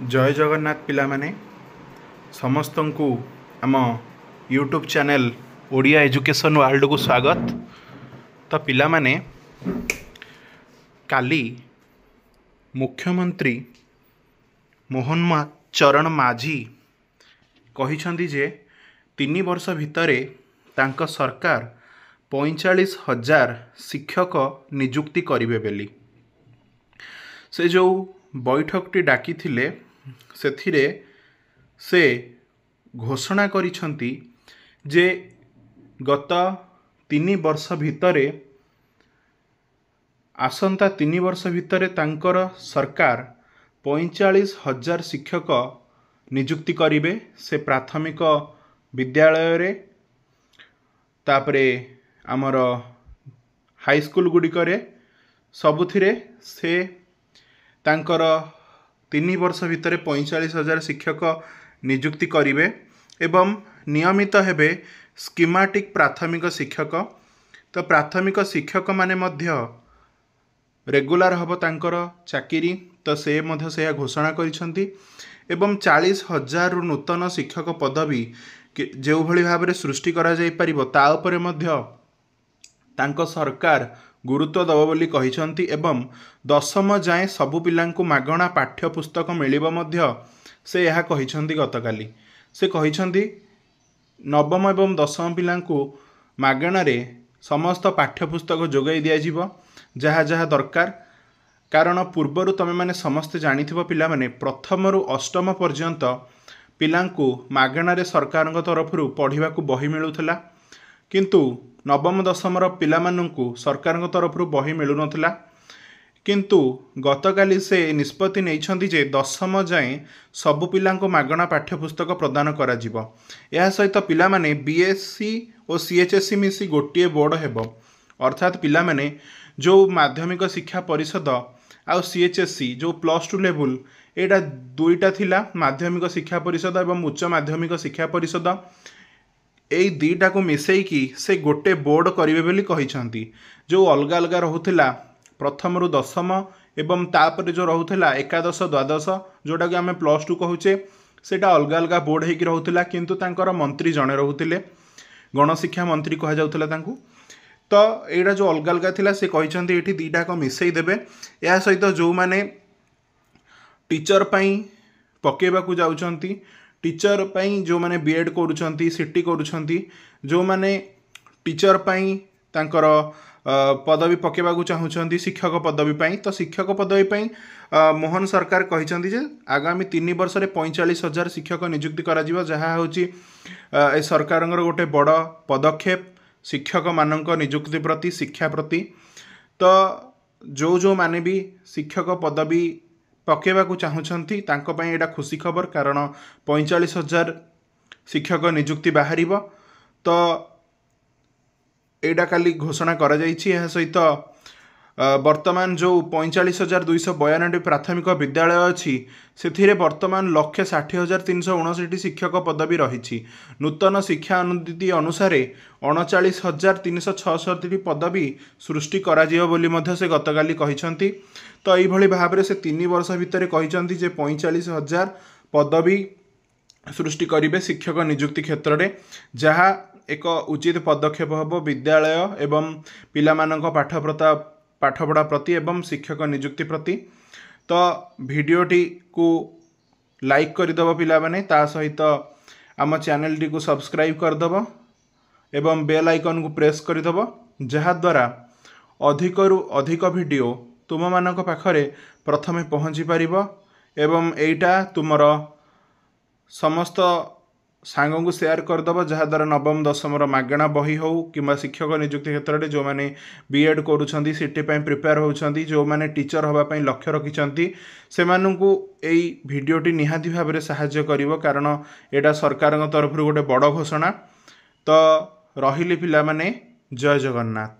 ଜୟ ଜଗନ୍ନାଥ ପିଲାମାନେ, ସମସ୍ତଙ୍କୁ ଆମ ୟୁଟ୍ୟୁବ୍ ଚ୍ୟାନେଲ୍ ଓଡ଼ିଆ ଏଜୁକେସନ୍ ୱାର୍ଲଡ଼କୁ ସ୍ୱାଗତ। ତ ପିଲାମାନେ, କାଲି ମୁଖ୍ୟମନ୍ତ୍ରୀ ମୋହନ ଚରଣ ମାଝୀ କହିଛନ୍ତି ଯେ 3 ବର୍ଷ ଭିତରେ ତାଙ୍କ ସରକାର 45,000 ଶିକ୍ଷକ ନିଯୁକ୍ତି କରିବେ ବୋଲି। ସେ ଯେଉଁ ବୈଠକଟି ଡାକିଥିଲେ, ସେଥିରେ ସେ ଘୋଷଣା କରିଛନ୍ତି ଯେ ଗତ 3 ବର୍ଷ ଭିତରେ, ଆସନ୍ତା 3 ବର୍ଷ ଭିତରେ ତାଙ୍କର ସରକାର 45,000 ଶିକ୍ଷକ ନିଯୁକ୍ତି କରିବେ। ସେ ପ୍ରାଥମିକ ବିଦ୍ୟାଳୟରେ, ତାପରେ ଆମର ହାଇସ୍କୁଲ ଗୁଡ଼ିକରେ, ସବୁଥିରେ ସେ ତାଙ୍କର 3 ବର୍ଷ ଭିତରେ 45,000 ଶିକ୍ଷକ ନିଯୁକ୍ତି କରିବେ ଏବଂ ନିୟମିତ ହେବେ ସ୍କିମାଟିକ୍ ପ୍ରାଥମିକ ଶିକ୍ଷକ। ତ ପ୍ରାଥମିକ ଶିକ୍ଷକମାନେ ମଧ୍ୟ ରେଗୁଲାର ହେବ ତାଙ୍କର ଚାକିରି, ତ ସେ ମଧ୍ୟ ସେଇଆ ଘୋଷଣା କରିଛନ୍ତି। ଏବଂ 40,000ରୁ ନୂତନ ଶିକ୍ଷକ ପଦବୀ ଯେଉଁଭଳି ଭାବରେ ସୃଷ୍ଟି କରାଯାଇପାରିବ, ତା ଉପରେ ମଧ୍ୟ ତାଙ୍କ ସରକାର ଗୁରୁତ୍ୱ ଦେବ ବୋଲି କହିଛନ୍ତି। ଏବଂ 10ମ ଯାଏଁ ସବୁ ପିଲାଙ୍କୁ ମାଗଣା ପାଠ୍ୟପୁସ୍ତକ ମିଳିବ ମଧ୍ୟ ସେ ଏହା କହିଛନ୍ତି। ଗତକାଲି ସେ କହିଛନ୍ତି, ନବମ ଏବଂ 10ମ ପିଲାଙ୍କୁ ମାଗଣାରେ ସମସ୍ତ ପାଠ୍ୟପୁସ୍ତକ ଯୋଗାଇ ଦିଆଯିବ, ଯାହା ଯାହା ଦରକାର। କାରଣ ପୂର୍ବରୁ ତୁମେମାନେ ସମସ୍ତେ ଜାଣିଥିବ ପିଲାମାନେ, ପ୍ରଥମରୁ ଅଷ୍ଟମ ପର୍ଯ୍ୟନ୍ତ ପିଲାଙ୍କୁ ମାଗଣାରେ ସରକାରଙ୍କ ତରଫରୁ ପଢ଼ିବାକୁ ବହି ମିଳୁଥିଲା, କିନ୍ତୁ ନବମ ଦଶମର ପିଲାମାନଙ୍କୁ ସରକାରଙ୍କ ତରଫରୁ ବହି ମିଳୁନଥିଲା। କିନ୍ତୁ ଗତକାଲି ସେ ନିଷ୍ପତ୍ତି ନେଇଛନ୍ତି ଯେ 10ମ ଯାଏଁ ସବୁ ପିଲାଙ୍କୁ ମାଗଣା ପାଠ୍ୟପୁସ୍ତକ ପ୍ରଦାନ କରାଯିବ। ଏହା ସହିତ ପିଲାମାନେ, ବି ଏସ୍ ସି ଓ ସି ଏଚ୍ ଏସ୍ ସି ମିଶି ଗୋଟିଏ ବୋର୍ଡ଼ ହେବ। ଅର୍ଥାତ୍ ପିଲାମାନେ, ଯେଉଁ ମାଧ୍ୟମିକ ଶିକ୍ଷା ପରିଷଦ ଆଉ ସି ଏଚ୍ ଏସ୍ ସି, ଯେଉଁ ପ୍ଲସ୍ ଟୁ ଲେବୁଲ୍, ଏଇଟା ଦୁଇଟା ଥିଲା, ମାଧ୍ୟମିକ ଶିକ୍ଷା ପରିଷଦ ଏବଂ ଉଚ୍ଚ ମାଧ୍ୟମିକ ଶିକ୍ଷା ପରିଷଦ, ଏଇ ଦୁଇଟାକୁ ମିଶେଇକି ସେ ଗୋଟେ ବୋର୍ଡ଼ କରିବେ ବୋଲି କହିଛନ୍ତି। ଯେଉଁ ଅଲଗା ଅଲଗା ରହୁଥିଲା ପ୍ରଥମରୁ 10ମ ଏବଂ ତାପରେ ଯେଉଁ ରହୁଥିଲା ଏକାଦଶ ଦ୍ୱାଦଶ, ଯେଉଁଟାକୁ ଆମେ ପ୍ଲସ୍ ଟୁ କହୁଛେ, ସେଇଟା ଅଲଗା ଅଲଗା ବୋର୍ଡ଼ ହେଇକି ରହୁଥିଲା, କିନ୍ତୁ ତାଙ୍କର ମନ୍ତ୍ରୀ ଜଣେ ରହୁଥିଲେ, ଗଣଶିକ୍ଷା ମନ୍ତ୍ରୀ କୁହାଯାଉଥିଲା ତାଙ୍କୁ। ତ ଏଇଟା ଯେଉଁ ଅଲଗା ଅଲଗା ଥିଲା, ସେ କହିଛନ୍ତି ଏଇଠି ଦୁଇଟାକ ମିଶେଇ ଦେବେ। ଏହା ସହିତ ଯେଉଁମାନେ ଟିଚର ପାଇଁ ପକାଇବାକୁ ଯାଉଛନ୍ତି, ଟିଚର ପାଇଁ ଯେଉଁମାନେ ବି ଏଡ଼୍ କରୁଛନ୍ତି, ସି ଟି କରୁଛନ୍ତି, ଯେଉଁମାନେ ଟିଚର ପାଇଁ ତାଙ୍କର ପଦବୀ ପକାଇବାକୁ ଚାହୁଁଛନ୍ତି ଶିକ୍ଷକ ପଦବୀ ପାଇଁ, ତ ଶିକ୍ଷକ ପଦବୀ ପାଇଁ ମୋହନ ସରକାର କହିଛନ୍ତି ଯେ ଆଗାମୀ 3 ବର୍ଷରେ 45,000 ଶିକ୍ଷକ ନିଯୁକ୍ତି କରାଯିବ, ଯାହା ହେଉଛି ଏ ସରକାରଙ୍କର ଗୋଟେ ବଡ଼ ପଦକ୍ଷେପ ଶିକ୍ଷକମାନଙ୍କ ନିଯୁକ୍ତି ପ୍ରତି, ଶିକ୍ଷା ପ୍ରତି। ତ ଯେଉଁ ଯେଉଁମାନେ ବି ଶିକ୍ଷକ ପଦବୀ ପକାଇବାକୁ ଚାହୁଁଛନ୍ତି, ତାଙ୍କ ପାଇଁ ଏଇଟା ଖୁସି ଖବର, କାରଣ 45,000 ଶିକ୍ଷକ ନିଯୁକ୍ତି ବାହାରିବ। ତ ଏଇଟା କାଲି ଘୋଷଣା କରାଯାଇଛି। ଏହା ସହିତ ବର୍ତ୍ତମାନ ଯେଉଁ 45,292ଟି ପ୍ରାଥମିକ ବିଦ୍ୟାଳୟ ଅଛି, ସେଥିରେ ବର୍ତ୍ତମାନ 1,60,359ଟି ଶିକ୍ଷକ ପଦବୀ ରହିଛି। ନୂତନ ଶିକ୍ଷା ନୀତି ଅନୁସାରେ 39,366ଟି ପଦବୀ ସୃଷ୍ଟି କରାଯିବ ବୋଲି ମଧ୍ୟ ସେ ଗତକାଲି କହିଛନ୍ତି। ତ ଏଇଭଳି ଭାବରେ ସେ 3 ବର୍ଷ ଭିତରେ କହିଛନ୍ତି ଯେ 45,000 ପଦବୀ ସୃଷ୍ଟି କରିବେ ଶିକ୍ଷକ ନିଯୁକ୍ତି କ୍ଷେତ୍ରରେ, ଯାହା ଏକ ଉଚିତ ପଦକ୍ଷେପ ହେବ ବିଦ୍ୟାଳୟ ଏବଂ ପିଲାମାନଙ୍କ ପାଠପଢ଼ା ପ୍ରତି ଏବଂ ଶିକ୍ଷକ ନିଯୁକ୍ତି ପ୍ରତି। ତ ଭିଡ଼ିଓଟିକୁ ଲାଇକ୍ କରିଦେବ ପିଲାମାନେ, ତା ସହିତ ଆମ ଚ୍ୟାନେଲଟିକୁ ସବସ୍କ୍ରାଇବ୍ କରିଦେବ ଏବଂ ବେଲ୍ ଆଇକନ୍କୁ ପ୍ରେସ୍ କରିଦେବ, ଯାହାଦ୍ୱାରା ଅଧିକରୁ ଅଧିକ ଭିଡ଼ିଓ ତୁମମାନଙ୍କ ପାଖରେ ପ୍ରଥମେ ପହଞ୍ଚି ପାରିବ। ଏବଂ ଏଇଟା ତୁମର ସମସ୍ତ ସାଙ୍ଗଙ୍କୁ ସେୟାର କରିଦେବ, ଯାହାଦ୍ୱାରା ନବମ ଦଶମର ମାଗଣା ବହି ହେଉ କିମ୍ବା ଶିକ୍ଷକ ନିଯୁକ୍ତି କ୍ଷେତ୍ରରେ ଯେଉଁମାନେ ବି ଏଡ଼୍ କରୁଛନ୍ତି, ସି ଟି ପାଇଁ ପ୍ରିପେୟାର ହେଉଛନ୍ତି, ଯେଉଁମାନେ ଟିଚର ହେବା ପାଇଁ ଲକ୍ଷ୍ୟ ରଖିଛନ୍ତି, ସେମାନଙ୍କୁ ଏଇ ଭିଡ଼ିଓଟି ନିହାତି ଭାବରେ ସାହାଯ୍ୟ କରିବ, କାରଣ ଏଇଟା ସରକାରଙ୍କ ତରଫରୁ ଗୋଟେ ବଡ଼ ଘୋଷଣା। ତ ରହିଲି ପିଲାମାନେ, ଜୟ ଜଗନ୍ନାଥ।